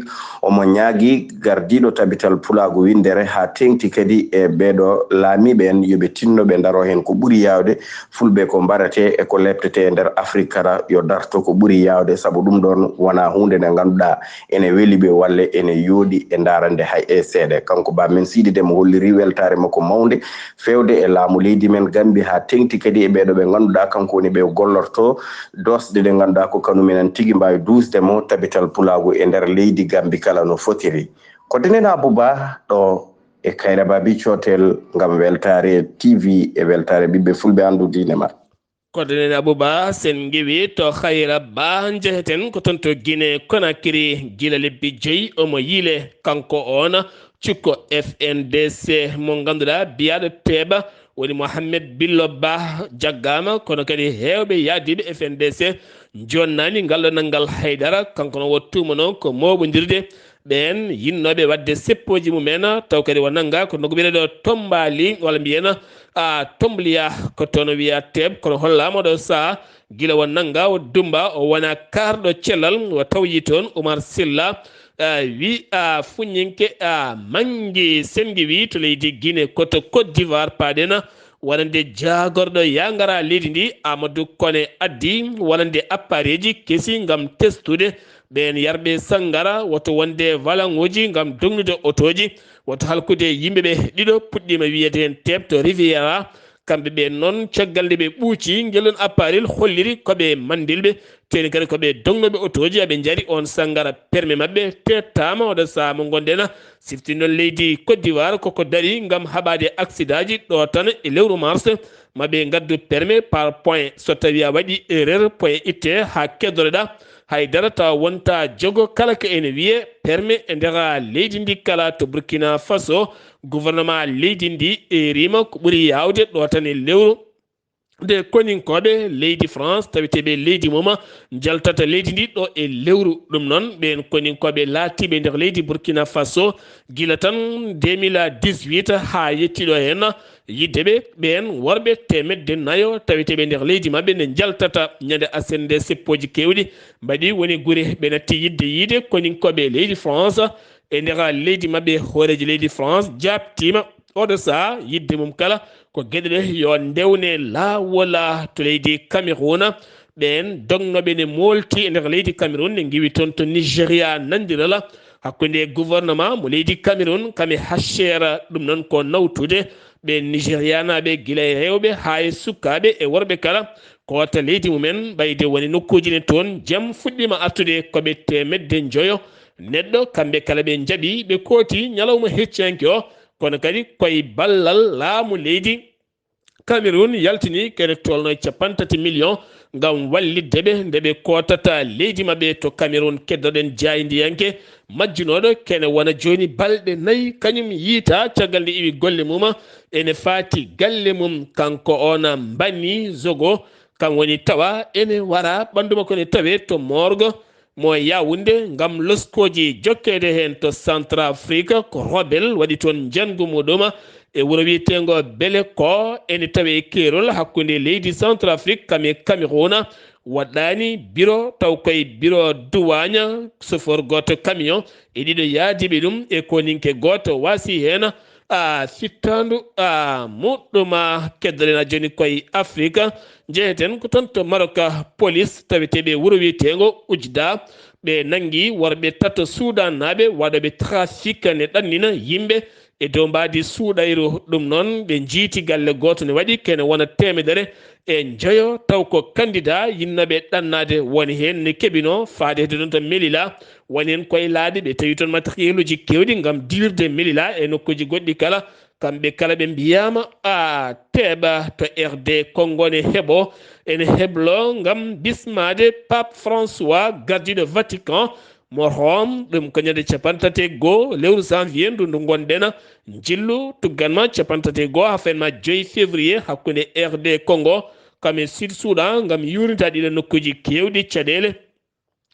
Omo ñaagi gardiiɗo tabital pulaagu winndere haa teeŋti kadi e ɓeeɗo laamiiɓe en yo ɓe tinno ɓe ndaro heen ko ɓuri yaawde. Fulɓe ko mbarate e ko leptete e nder Afrik kala yo darto ko ɓuri yaawde, sabu ɗum ɗoon wonaa huunde nde ngannduɗaa ene weli ɓe walla ene yooɗi e ndaarande hay e seeɗa. Kanko Ba men Siidi Dem holliri weltaare makko mawnde feewde e laamu leydi men Gambi haa teeŋti kadi e ɓeeɗo ɓe ngannduɗaa kanko woni ɓe gollorto doosɗe ɗe ngannduɗaa ko kañum en tigi mbaawi duusde mo tabital pulaagu e nder leydi Gambi kala no fotiri. Ko Denen Abou Ba ɗo e Kayra Babi Cotel ngam weltaare T V e weltaare ɓiɓɓe fulɓe anndu diine ma. Ko Denen Abou Ba, sen ngewi to Kayra Ba, njeheten ko toon to Guinée Conakry, gila lebbi joyi omo yile, kanko on cukko F N D C mo ngannduɗaa biyaaɗo Teeba woni Mohamed Billo Ba jaggaama, kono kadi heewɓe yahdiiɓe F N D C njonnaani ngal ɗo nanngal haydara. Kanko noon o tuumanoo ko mooɓondirde ɓeen yinnooɓe waɗde seppooji mumen, taw kadi o nanngaa ko nokku biyeteeɗo Tombali, walla mbiyen, a, Tomboliya, ko toon o wiyaa Teeb, kono hollaama ɗo sahaa gila o nanngaa, o dumbaa, o wona kaarɗo cellal, o tawoyi toon Umar Silla, a, wi, a, fuññinke, a, manngi senngi wi to leydi Guinée, ko to Côte d'Ivoire paaɗen, wonande jaagorɗo yaa ngara leydi ndi, Amadou Koné addi wonande appareeji kesi ngam testude ɓeen yarɓe sanngara, woto wonde walaŋooji ngam dognude otooji, woto halkude yimɓe ɓe ɗiɗo puɗɗiima wiyeede heen Teeb to Riviera. Kamɓe ɓe noon, caggal nde ɓe ɓuuci, ngel ɗoon appareil holliri ko ɓe manndilɓe, teeni kadi ko ɓe dognooɓe otooji, aɓe njari oon sanngara permis maɓɓe teettaama. Oɗo sahaa mo ngonɗen, sifti noon leydi Côte d'Ivoire koko darii ngam haɓaade aksidaaji ɗo tan e lewru mars, ma ɓe ngaddu permis par point. So tawii a waɗi erreur, point itte haa keddoreɗaa. Hay dara tawa wonta jogo kala ko ene wiyee permis e nder leydi ndi kala. To Burkina Faso, gouvernement leydi ndi eeriima ko ɓuri yaawde ɗo tan e lewru nde koninkooɓe leydi France taweteeɓe leydi mum njaltata leydi ndi ɗo e lewru. Ɗum noon, ɓeen koninkooɓe laatiiɓe nder leydi Burkina Faso gila tan deux mille dix-huit haa yettii ɗo heen, yidde ɓe ɓeen worɓe teemedde nayo taweteeɓe nder leydi maɓɓe nde njaltata ñande aset nde seppooji keewɗi mbaɗi woni gure. Ɓe natti yidde yiide koninkooɓe leydi France e nder leydi maɓɓe. Hooreejo leydi France jaabtiima oɗo sahaa yidde mum kala ko geɗe ɗe yo ndewne laawol to leydi Cameroun. Ɓeen dognooɓe ne moolti e nder leydi Cameroun, ne ngiwi toon to Nigeria, nanndiral hakkunde gouvernement mo leydi Cameroun kam e H C R. Ɗum noon ko nawtude ɓeen Nigerianaaɓe, gila e rewɓe haa e sukaaɓe e worɓe kala, koota leydi mumen, ɓayde woni nokkuuji ne toon, jam fuɗɗiima artude ko ɓe teemedde njoyo neɗɗo, kamɓe kala ɓe njaɓi, ɓe kooti ñalawma hecciyanke o, kono kadi koye ballal laamu leydi Cameroun yaltini kene tolno e cappanɗe tati million ngam wallitde ɓe nde ɓe kootata leydi maɓɓe to Cameroun. Keddoɗen jaayndiyanke majjunooɗo kene wona jooni balɗe nayi, kañum yiita caggal nde iwi golle mum ene faati galle mum. Kanko on Mbani Zogo, kam woni tawa ene wara ɓanndu makko ne tawe to morgue mo Yaoundé ngam loskooji jokkeede heen to Centrafrique. Ko rebel waɗi toon njanngu muɗum e wuro wiyeteengo Beleko, ene tawe e keerol hakkunde leydi Centrafrique kam e Cameroun. Waɗɗaani biro taw koye biro duwaaña, sofor gooto camion e ɗiɗo yaadiiɓe ɗum e koninke gooto waasi heen. A fittaandu a muɗɗuma. Keddoɗen a jooni koye Afrique, njeheten ko toon to Maroc. Police taweteeɓe wuro wiyeteengo Ujda, ɓe nanngi worɓe tato suudaannaaɓe waɗooɓe trafic ne ɗannina yimɓe e dow mbaadi suuɗayru. Ɗum noon, ɓe njiiti galle gooto ne waɗi kene wona teemedere e njoyo, taw ko candidat yinnooɓe ɗannaade woni heen ne keɓinoo faade hedde toon to Melilla. Woni heen koye laaɗe ɓe tawi toon matériel uji keewɗi ngam diwirde Melilla e nokkuuji goɗɗi kala. Kamɓe kala ɓe mbiyaama a teeɓa to R D Congo ne heɓo, ene heblo ngam bismaade Pape François, gardiiɗo Vatican mo Rome. Ɗum ko ñande cappanɗe tati e goo lewru janvier ndu ndu ngonɗen. Njillu tuggan ma cappanɗe tati e goo haa fen ma joyi février hakkunde R D Congo kam e Sud Soudan ngam yuurnita ɗiɗo nokkuuji keewɗi caɗeele.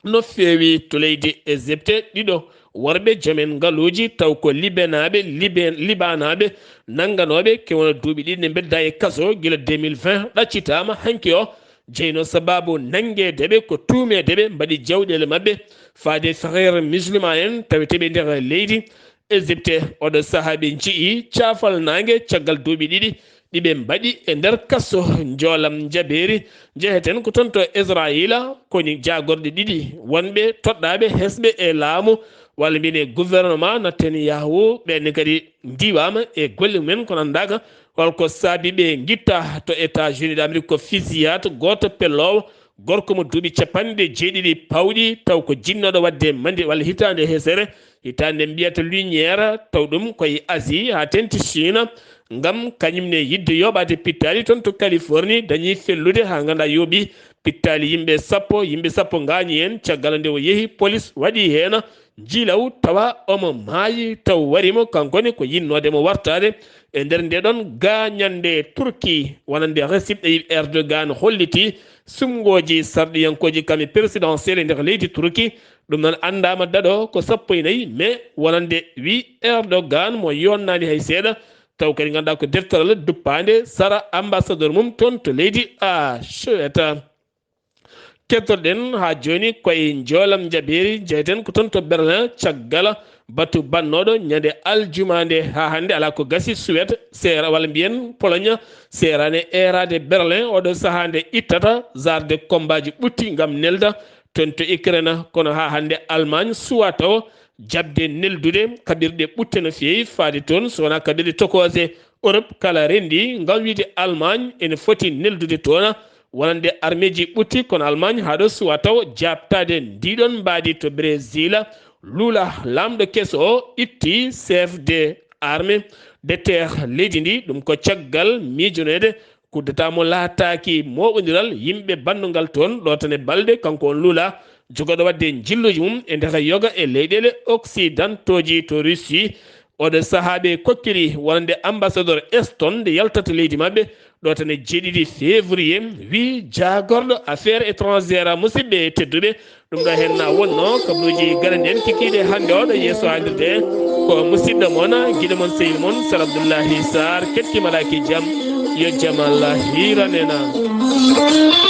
No feewi to leydi Égypte, ɗiɗo worɓe joomen ngaluuji taw ko Libanaaɓe, Libe-, Libanaaɓe nannganooɓe kewno duuɓi ɗiɗi ne mbedda e kaso gila deux mille vingt ɗaccitaama hanki o jeyno sababu nanngeede ɓe, ko tuumeede ɓe, mbaɗi jawɗeele maɓɓe faade Frères musulmans en, taweteeɓe nder leydi Égypte. Oɗo sahaa ɓe nji'i caafal naange caggal duuɓi ɗiɗi ɗi ɓe mbaɗi e nder kaso. Njoolam Jabeeri, njeheten ko toon to Israayiila, koni jaagorɗe ɗiɗi wonɓe toɗɗaaɓe hesɓe e laamu, walla mbiyen e gouvernement Netanyahu, ɓeen kadi ndiiwaama e golle mumen ko nanndaaka holko saabi ɓe ngitta to États-Unis d'Amérique. Ko fusillade gooto pelloowo, gorko mo duuɓi capanɗe jeeɗiɗi pawɗi, taw ko jinnooɗo waɗde mandi walla hitaande hesere, hitaande mbiyata lumière, taw ɗum koye Asie haa teŋti Chine, ngam kañum ne yiɗde yooɓaade pittaali toon to Californie, dañi fellude haa nganndaa yooɓi pittaali yimɓe sappo, yimɓe sappo ngaañi heen, caggal nde o yehi, police waɗi heen njiilaw, tawa omo maayi, taw wari mo, kanko ne ko yinnoode mo wartaade e nder nde ɗon gaañannde. Turki, wonande Recep Tayyip Erdogan, holliti suɓngooji sarɗiyankooji kamɓe présidentielle e nder leydi Turki. Ɗum noon anndaama daɗo ko sappo e nayi mai, wonande wi Erdogan mo yonnaani hay seeɗa, taw kadi ngannduɗaa ko deftaral duppaande sara ambassadeur mum toon to leydi a Suède. Kettoɗen haa jooni koye njoolam Jabeeri, njeyeten ko toon to Berlin, caggal batu bannooɗo ñande aljuma nde haa hannde alaa ko gasi. Suède seera, walla mbiyen Pologne, seeraani eeraade Berlin oɗo sahaa nde ittata zarde kombaaji ɓutti ngam nelda toon to Ukraine, kono haa hannde Allemagne suwaa taw jaɓde neldude. Kaɓirɗe ɓutte no feewi faade toon, so wonaa kaɓirɗe tokooje. Europe kala renndi ngam wiide Allemagne ene foti neldude toon, wonande armeeji ɓutti, kono Allemagne haa ɗo suwaa taw jaabtaade ndiɗon mbaadi to Brésil. Lula, laamɗo keso o, itti chef de armée de terre leydi ndi, ɗum ko caggal miijoneede coup d'État mo laataaki mooɓondiral yimɓe bannungal toon, ɗootane balɗe, kanko on Lula, jogooɗo waɗde njilluuji mum e ndeka yoga e leyɗeele occidentooji to Russie. Oɗo sahaa ɓe kokkiri wonande ambassadeur Eston nde yaltata leydi maɓɓe, ɗootane jeeɗiɗi février, wi jaagorɗo affaire étrangère. Musidɓe tedduɓe, ɗum ɗo heen na wonno kabaruuji garani en kikiiɗe hannde o ɗo yeeso haalirde. Ko musidɗo mon, giɗo mon, sehil mon, Sar Abdullahi Sarr, kettiima alaa ki jam. Yo jam Allah hiiran en.